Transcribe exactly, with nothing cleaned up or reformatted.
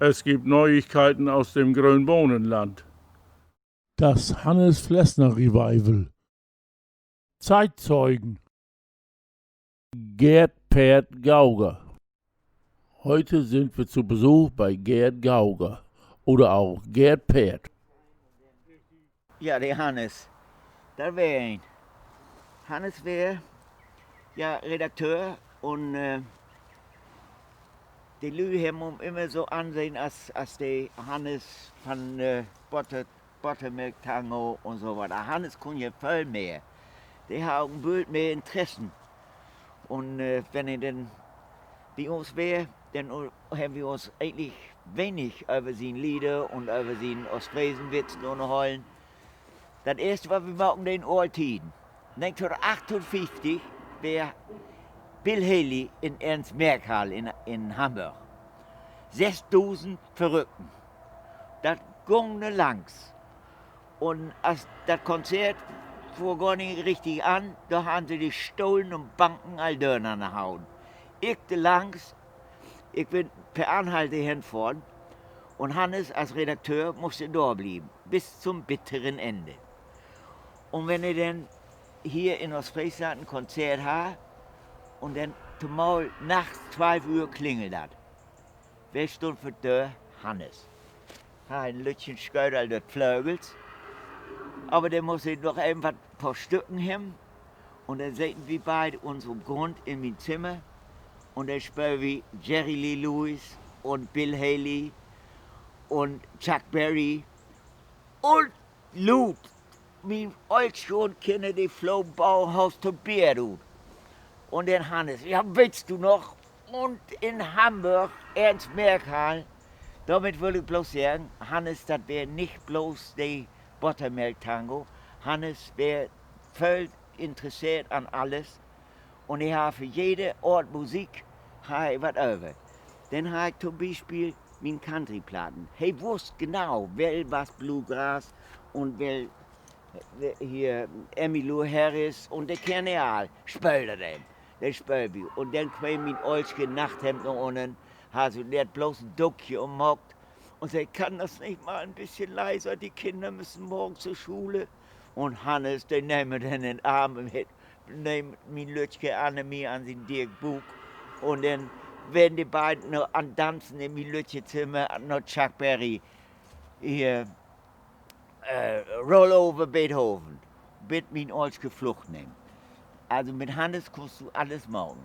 Es gibt Neuigkeiten aus dem Grönbohnenland. Das Hannes Flessner Revival. Zeitzeugen. Gerd Peert Gauger. Heute sind wir zu Besuch bei Gerd Gauger oder auch Gerd Peert. Ja, de Hannes. Dat weer een. Hannes weer, ja, Redakteur un, äh, de Lüüd hebben hum immer so ansehn as, as de Hannes van, äh, Botter-, Bottermelk-Tango un so wat. Hannes kunn ja völ mehr. De harr ok en Bült mehr Interessen. Un, äh, wenn he denn bi uns weer, denn, äh, hebben wi uns egentlich wenig över sien Lieder un över sien Oostfresenwitzen unnerhollen. Dat eerste, wat wi maken, de Ooltieden. Negenteihnhunnertachtundfieftig weer Bill Haley in Ernst-Merck-Hall in, in Hamborg. Sössdusend Verrückten. Dat gung langs. Un as dat Konzert fohr gor nich richtig an, dor harrn se de Stohlen un Banken al dörnanner hauen. Ik dor langs, ik bün per Anhalter henfohren, un Hannes as Redakteur musst dor blieven, bis zum bitteren Ende. Un wenn he denn hier in Oostfreesland en Konzert harr, un denn tomaal nachts twalf Uhr klingel dat. Well stunn vör de Döör? Hannes. Harr en lüttjen Schötel, dat Flögels. Aver denn muss he noch even wat, poor Stücken hebben. Un denn seten wi beid uns op Grund in mien Zimmer. Un denn spööl wi Jerry Lee Lewis un Bill Haley un Chuck Berry. Un luut, mien Oolschoonkinner, de flogen baven Haus to Beer ut. Un denn Hannes: Ja, weetst du noch? Un in Hamborg, Ernst-Merck-Hall. Dormit wull ik bloots seggen, Hannes, dat weer nich bloots de Bottermelk-Tango. Hannes weer völ interesseert an allens. Un he harr för jede Oort Musik harr he wat över. Denn harr ik to'n Bispeel mien Countryplatten. He wuss genau, well was Bluegrass un well, äh, hier Emmylou Harris un de Kerneal, spööl dat even. Denn spööl wi. Un denn kweem mien Oolske in Nachthemd na unnen, harr sük neet bloots en Dookje ümmaakt un sä: Kann das nicht mal ein bisschen leiser? Die Kinder müssen morgen zur Schule. Un Hannes, de nehm em denn in Arm un hett, nehm mien lüttje Annemie an sien dick Buuk. Un denn weren de beiden na, an Danzen in mien lüttje Zimmer, na Chuck Berry, hier, äh, Roll Over Beethoven, bit mien Oolske Flucht nehm. Also mit Hannes kunnst du allens maken.